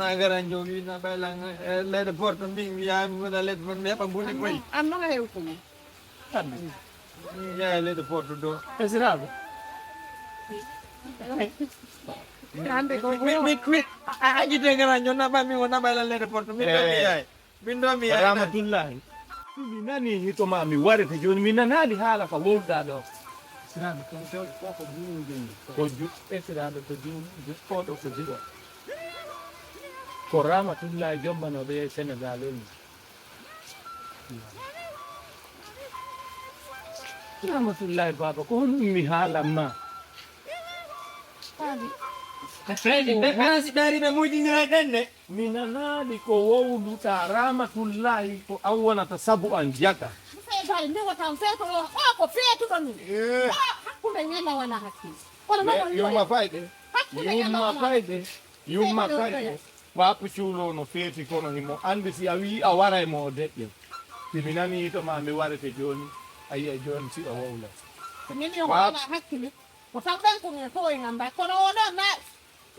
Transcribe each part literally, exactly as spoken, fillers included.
Agaran jowi na baylan, eh, leyɗe Porto mbi, mi yaha mi wona leyɗe Porto, mi heɓa mbuli koy. An non a hewtini. Hande. Mi yaha leyɗe Porto do. Esiraɓe. Hande ko mi, mi, mi, a, a, ajide garan jo na ba mi wona baylan leyɗe Porto, mi ɗo mi yaha. Min ɗo mi yaha. Rahmatullahi. Mi nani hito ma mi warete jooni, mi nanaali haala ka wowɗa ɗo. Esiraɓe, ko, ko, ko, ko junuuɓe. Ko ju-, esiraɓe, ko ju-, ju-, ko ɗo ko juɗo. Ko Rahmatullahi jombanooɓe e Senegal on. Rahmatullahi baaba, ko honɗum mi haalan ma? Haali. Ka tawi ɓe, ɓe, ɓe, si ɓe ari ɓe muujindira e ɗen ne? Mi nanaali ko wowluɗaa, Rahmatullahi, ko an wonata sabu an jaga. Feetaali, nde wota on feeto o, o ko feetuɗo min. Eh. O hakkunde ñalla wala hakkil. Kono non on yumma fayde. Hakkunde ñalla wala. Yumma fayde. Yumma fayde. Papu Cuulo no feeti kono himo anndi si a wi'i a waray mo o deƴƴe. Si mi nanii to ma mi warete jooni, a yi'ay jooni si o wowla. Min yo wala hakkil. Ko tawɗen ko min fof en anndaa, kono o ɗon na,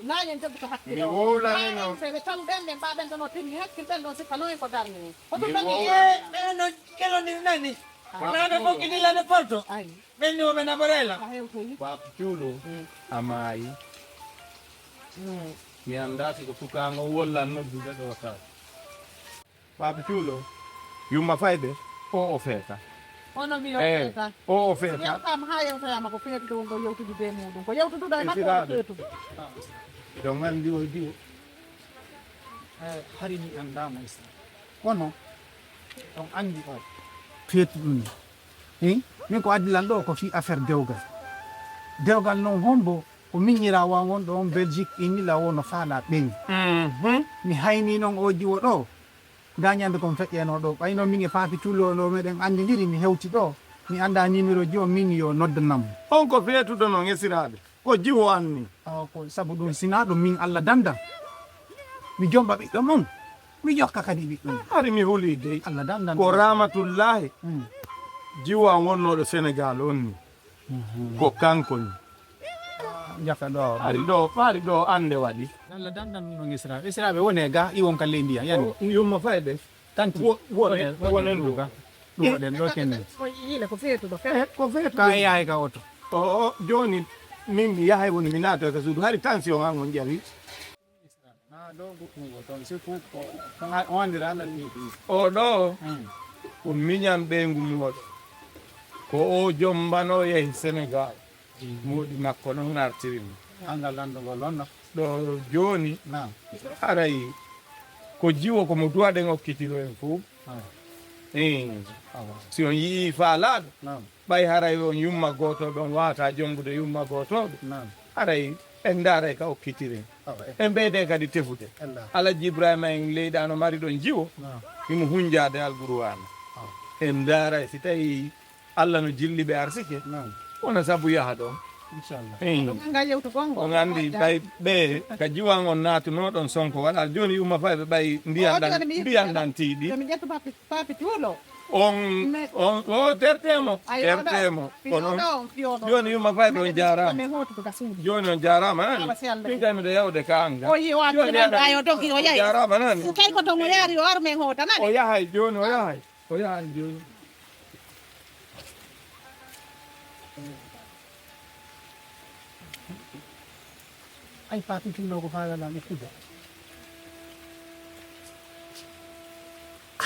na en jogito hakkille. Mi wowlani non. Ɓe tawɗen ɓen, ɓa ɓen ɗon o tigi hakkil ɓen ɗon sikka non en ko darni en. Ko ɗum ɗon mi wowlani. E, ɓen ɗon kelondiri nani. Ah. Naa ɓe fokkiti lade porto. Ay. Ɓen ni o ɓe naɓorela. A hewtoyi. Papu Cuulo, mm, a maayi. Mm. Mi anndaa si ko sukaa ngon wollan noddude ɗo taw. Papu Cuulo, yumma fayde, o o feeta. Kono mi yo feeta. Eh, o o feeta. Yewtaama haa yewtoyaama ko feetude wonɗo yewtude bee muuɗum. Ko yewtuduɗo e makko o feetude. Ɗon anndi o diwo. Eh, hari mi anndaama Islam. Kono, on anndi o feetuɗum. Hein? Min ko addi lan ɗo ko fii affaire dewgal. Dewgal non hombo ko miñiraa wan wonɗo on Belgique inni la wono faalaa ɓeŋi. Mhm. Mi hayni non o jiwo ɗo. Ndaa ñande kon feƴƴeenoo ɗoo, ɓay non min e Papi Cuulo no meɗen anndindiri, mi hewti ɗoo, mi anndaa niimorooji on, min yo noddanam mo. On ko feetuɗo non, esiraaɓe, ko jiwo an nii. Awa ko sabu ɗum, sinaa ɗum min Alla dandan, mi jomba ɓiɗɗo mon, mi jokka kadi ɓiɗɗo mon. Hari mi hulii dey. Alla dandan. Ko Ramatullaahi, mm, jiwo an wonnooɗo Senegaal on nii. Mhm. Ko kanko nii. Jaka ɗo. Ari ɗo, ari ɗo annde waɗi. Alla dandan ɗum ɗon Isra-, Israaɓe wone ga, iwon ka leydi ya, yani. O, yumma fayde. Tanti. Wo-, wonen, wonen ɗo. Ɗum waɗen ɗo kennen. Ko yiile ko feetuɗo. Eh, ko feetuɗo. Ka yahay ka oto. O, o, jooni min mi yahay woni mi naata ka suudu. Hari tension an on ƴawi. Naa ɗoo goɗɗun ko toon, surtout ko, ko on wondiraa Alla ɗum. Oo ɗoo, hmm, ko miñan ɓeyngu mooɗon. Ko o jombanoo yahi Senegaal. Hmm. Moodi makko non artiri mo. Anngal lanndugol on no. Ɗoo jooni, naam, haray ko jiwo ko mo duwaɗen okkitiro en fof. Ah. Ee. Awa. Si on yi'ii faalaaɗo, naam, ɓay haray on yumma gooto, on waawataa jombude yumma gootooɗo. Naam. Haray en ndaaray ka okkitiren. Awa, e- En ɓeydee kadi tefude. En ndaar. Alhaji Ibrahima en leyɗaa no mari ɗon jiwo, naam, himo hunjaade Alqur'aana. Awa. En ndaaray si tawii Alla no jilli ɓe arsike, naam, wona sabu yaha ɗon. Inchallah. Eey. Ɗum nga yewtugol ngol. On anndi ɓay ɓe ka jiwan on naatunoo ɗon sonko waɗaa. Jooni yumma fay ɓe ɓay ndiyan ɗan, ndiyan ɗan tiiɗi. Yo mi ƴettu papi. Papi Cuulo. On, on, o tertee mo, tertee mo. Kono jooni yumma fay ɓe on jaaraama. Jooni on jaaraama nani? Min kay miɗo yawde ka an ga. Jooni on jaaraama nani? Kay ko ton o yaari o ar men hoota nani? O yahay, jooni o yahay. O yahay jooni. Ay, Faati Kinno ko faalaa lan ittude.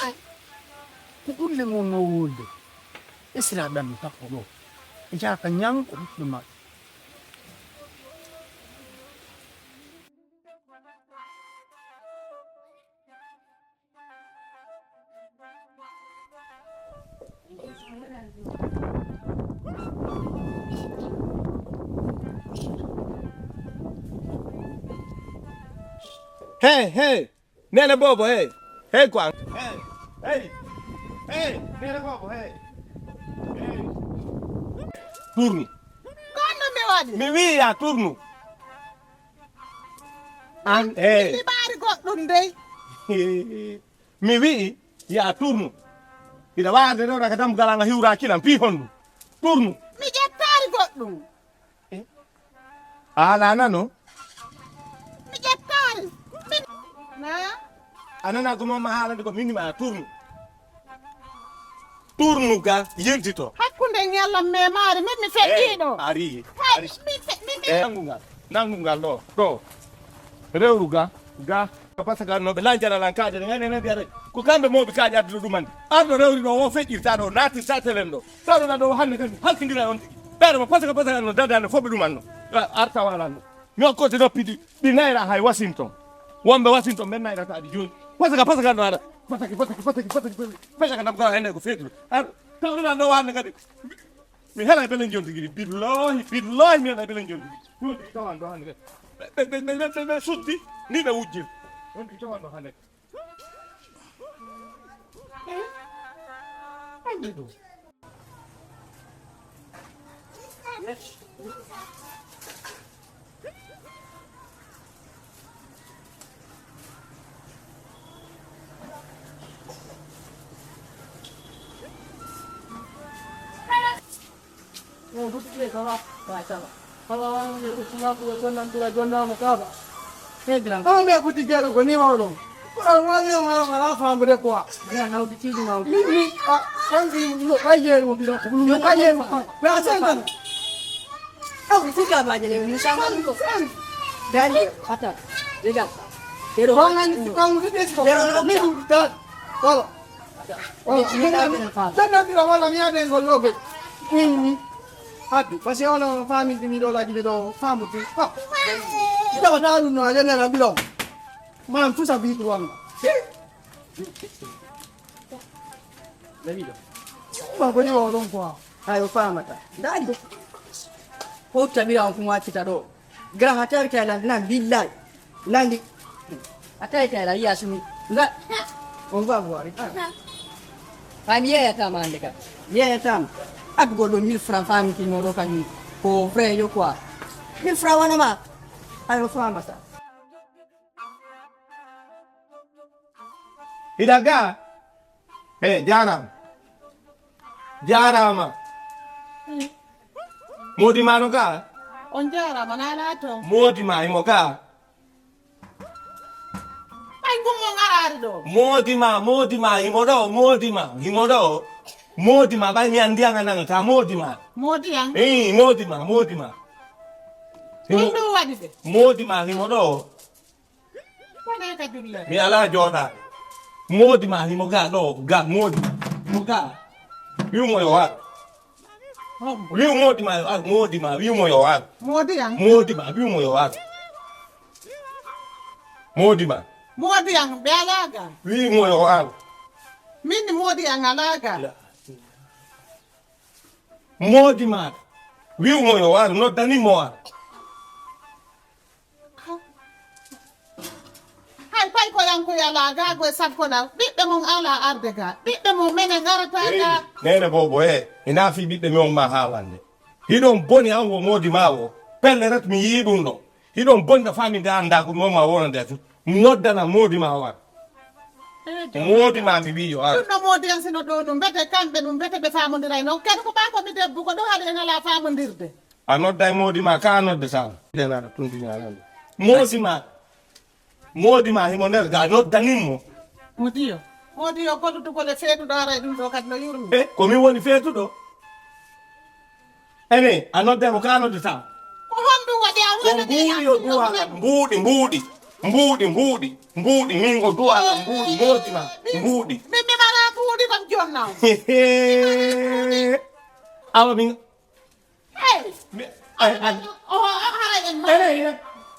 Ay, ko ɗum le mun no wulde. Esira ɗan mi tappo ɗo. E jaaka ñan ko ɓiɓɓe maɓɓe. Hey, hey, Nene Bobo, hey, hey, quoi, hey, hey, hey, Nene Bobo, hey, hey. Tourne. Ko honno mi waɗi? Mi wi'i ya tourne. An, eh. Mi ɓaari goɗɗum dey. Mi wi'i ya tourne. Hiɗa waade ɗo daga dambugal an a hiwra kilan fii honɗum? Tourne. Mi ƴettaari goɗɗum. Eh? A alaa nano? Mi ƴettaari. Min A nana ko mamma haalande ko, min ma turnu. Turnu ga, yiltito. Hakkunde ñallam me maari, min mi feƴƴiiɗo. Eh, ari, ari. Mi fe-, mi, mi Eh, nangu ngal. Nangu ngal ɗo, ɗo. Rewru ga, ga. Ko pasaka no ɓe lanjana lan kaaƴe, ɗe ngani enen mbiyata. Ko kamɓe mawɓe kaaƴe addude ɗum andi. Arɗo rewri ɗo, o feƴƴirta ɗo, naatirta telen ɗo. Taw ɗon ɗo hannde kadi, halkindira on tigi. Ɓeɗo mo pasaka pasaka no dadande fof ɓe ɗum anno. Arta walanno. Mi hokkete noppi ɗi, ɗi nayra hay Washington. Wonɓe Washington ɓen nayrata ɗi jooni. Pasaka, pasaka no aɗa. Pasaki, pasaki, pasaki, pasaki, pasaki. Pasaka nam ko hende ko feetu. Ar, tawɗo nan ɗo wande kadi. Mi hela belen jonti gidi. Billahi, billahi mi hela belen jonti gidi. Jonti tawan ɗo hande kadi. Ɓe, ɓe, ɓe, ɓe, ɓe, ɓe sutti, ni ɓe wujjir. Jonti tawan ɗo hande. Hande ɗum. Awa mbe kuti jero ko ni wawno. Ko ɗon wawno wala fambude quoi. Ni, ni, a, kanki no kaje mo biro. No kaje mo. Be a sen tan. Aw, si ka ba jele, ni sa ma ko. Dali, ata. Dega. Pero. Ko ngani ko ngani ko. Pero no mi du ta. Wala. Wala. Sen na biro wala mi aden ko lobe. Mm. Happy. Parce que on a famille de mi dola di do famille. Ah. Ita wata no ale na biro. Man fusa bi tuwan. Ba ko ni wawno quoi. Ayo famata. Dali. Ko tabira on kuma kita do. Gra hata ta la na billahi. Nandi. Hata ta la ya sumi. Nga. On va voir. Fami yeeyata ma hannde ka. Yeeyata ma. Adugol ɗo mille francs fami ki moɗo kañum. Ko vrai yo quoi. Mille francs wano ma. Ayo famata. Hiɗa ga? Eh, jaaraama. Jaaraama. Moodi ma no ga? On jaaraama, na laato. Moodi ma himo ga? Ɓay gummo ngaraari ɗo. Moodi ma, moodi ma himo ɗo, moodi ma himo ɗo. Moodi ma, ɓay mi anndi an a nanataa, moodi ma. Moodi an? Ii, moodi ma, moodi ma. Himo, ɗum ɗo waɗi de. Moodi ma himo ɗo. Waɗee ka julle. Mi alaa jooɗaade. Moodi ma himo ga ɗo, ga moodi ma. Himo ga. Wi'u mo yo ar. Hombo. Wi'u moodi ma yo ar, moodi ma, wi'u mo yo ar. Moodi an? Moodi ma, wi'u mo yo ar. Moodi ma. Moodi an, ɓe alaa ga. Wi'u mo yo ar. Min moodi an alaa ga. Moodi ma, wi'u mo yo ar, noddani mo ar. Hay paykoyankoy alaa gaa, koye sakko la, ɓiɓɓe mon alaa arde gaa, ɓiɓɓe mon menen ngarataa gaa. Neene boobo, e, hinaa fii ɓiɓɓe mon maa haa wande. Hiɗon boni an wo moodi maa wo, pelle ret mi yii ɗum ɗo. Hiɗon boni ka fami nde anndaa ko mi on maa wonande tun. Noddana moodi maa war. Moodi maa mi wi'i yo ar. Ɗum ɗo moodi an sino ɗo ɗum, mbete kamɓe ɗum, mbete ɓe faamondiray non. Kadi ko ɓaa ko mi debbo, ko ɗum haɗi en alaa faamondirde. A nodday moodi ma, ka a nodde sa. Den aɗa tundi ñaalande. Moodi ma, moodi ma himo nder ga, noddanin mo. Moodi yo. Moodi yo, golludugol e feetuɗo aray ɗum ɗo kadi no yurmi. E, ko min woni feetuɗo? Ene, a nodday mo, ka a nodde sa. Ko honɗum waɗi a ko wonani mbuuɗi yo duwala, mbuuɗi, mbuuɗi, mbuuɗi, mbuuɗi, mbuuɗi, min o duwala, mbuuɗi, moodi ma, mbuuɗi. Min mi mara mbuuɗi kon jonna. Awa min Hey! Mi, ay, ay. Oh, oh, haray en ma. Hey, hey.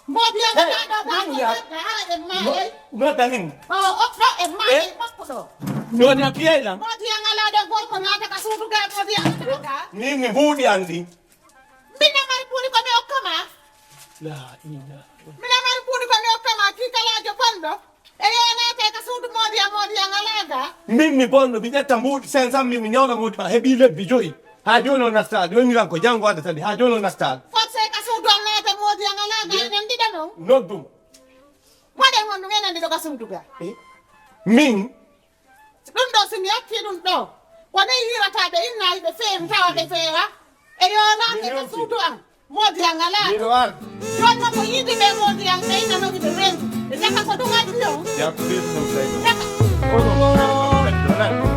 Moodi an alaa ɗo, moodi an alaa ɗo, haray en ma. No, no, danin. Oh, oh, no, en ma, eh? En makko ɗo. Moodi an piyay lan. Moodi an alaa ɗo, gorko naata ka suudu ga, moodi an alaa ga. Min mi mbuuɗi an ɗin. Min a mari mbuuɗi ko mi okka ma. La ilaha. Min a mari mbuuɗi ko mi okka ma, kiikalaajo bonɗo. E yo naate ka suudu moodi an, moodi an alaa ga. Min mi bonno, mi ƴetta mbuuɗi cinq cent mille, mi ñawna moodi ma, heɓi lebbi joyi. Haa jooni o nastaali, o wi'an ko janngo waɗata ndi, haa jooni o nastaali. Fot sey ka suudu an naata moodi an alaa ga, enen ɗiɗo non. Noddu mo. Waɗen honɗum enen ɗiɗo ka suudu ga? Eh? Min? Ɗum ɗo, si mi accii ɗum ɗo, ko nii hiirata ɓe inna hiɓe feewi, tawa ɓe feewa. E yo naate ka suudu an. Moodi an alaa. Miɗo ar. Jooni ko yiɗi ɓe moodi an ɓe ina nogi ɓe reedu. Ɓe jaka ko ɗum addi yo Y'all feel some type of.